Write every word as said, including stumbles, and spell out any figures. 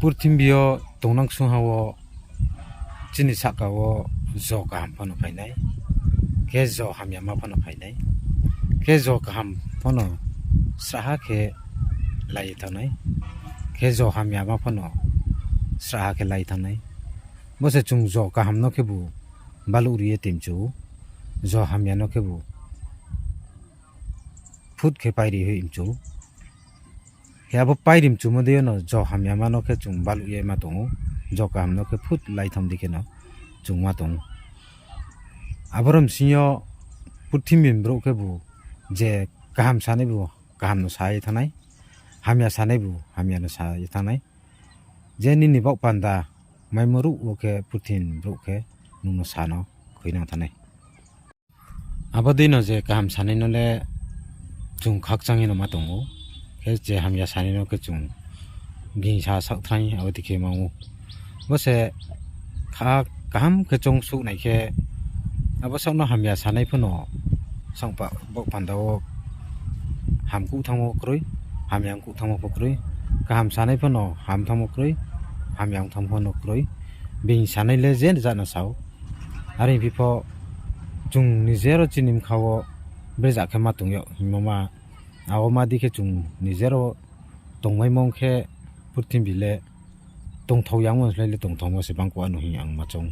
Purthimbi yo tongnang ksungha wo chini sahka wo jo kaham pho no phai nai, khe jo hamyama pho no phai nai. Khe jo kaham pho no srahha khe lai ye thanng nai, khe jo hamyama pho no srahha khe lai thanng nai. Bo se chung jo kaham no khebu baluh ri ye tei mchu ou, jo hamya no khebu phut khe pairi hoih mchu ou. Khe abo pairi mchumo dei yo no jo hamyama no khe chung baluh ye ma tong ou, jo kaham no khe phut lai thanng di khe no chung ma tong ou. Aboro bsing yo purthimbi ni brouh khebu je kaham sanaibu kaham no sa ye thanng nai, hamya sanaibu hamya no sa ye thanng nai. Je nini baoh panda maimo ruh wo khe purthimbi brouh khe nung no sa no khuinang thanng nai. Abo dei no je kaham sanai no le chung khakchang ye no ma tong ou, khe je hamya sanai no khe chung gingsa saohthrang ye abo dei khe mang ou. Bo se kha kaham khe choungsuh nai khe, abo saoh no hamya sanai pho no saoh baoh panda wo ham kuh thanngmo kroi, hamya ong kuh thanngmo pho kroi, kaham sanai pho no ham thanngmo kroi, hamya ong thanngmo pho no kroi, being sanai le je jat no sa ou. Are phi pho chung nijer wo chini bkha wo brezag khe ma tong yag hingmo ma, abo ma di khe chung nijer wo tongmaimo ong khe purthimbi le tongthao yangmo slái le tongthaomo se bangkuh ano hing ang ma choung.